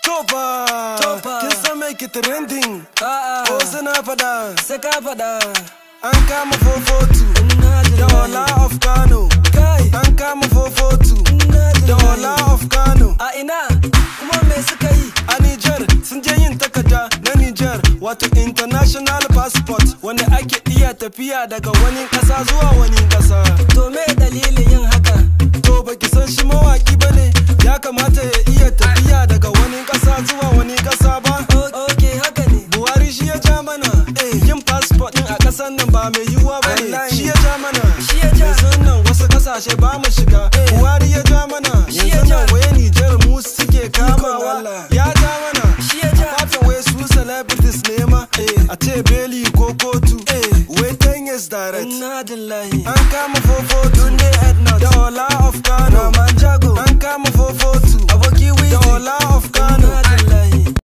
Tofa. Tofa. Kin san me ke trending? A'a. Ko suna fada? Sai ka faɗa. An kama 442. Inna Da lillahi. Ola of Kano. Kai. An kama 442. Inna Da lillahi. Ola of Kano. A ina? Kuma me suka yi? A Niger sun je yin takarda na Niger, wato international passport, wanda ake iya tafiya daga wani ƙasa zuwa wani ƙasa. To me dalilin yin haka? To baki san shi mawaki bane, ya kamata ya iya tafiya daga wani ƙasa zuwa wani ƙasa ba? Ok, haka ne. Buhari shi ya ja mana yin passport din a ƙasar nan ba mai yiwuwa bane. Wallahi. Shi ya ja mana. Shi ya ja. Yanzu nan wasu ƙasashe ba mu shiga. Buhari ya ja mana. Shi ya Yanzu ja. nan waye Niger mu suke kamawa. Allah. Ya ja mana. Shi ya ja. Fatan wai su celebrities ne ma a ce beli ko kotu wai 10 years direct. Inna lillahi. An kama 442. Tunde Ednut. Da Ola of Kano. Roman Jago. An kama 442. Aboki Da Wheezy. Ola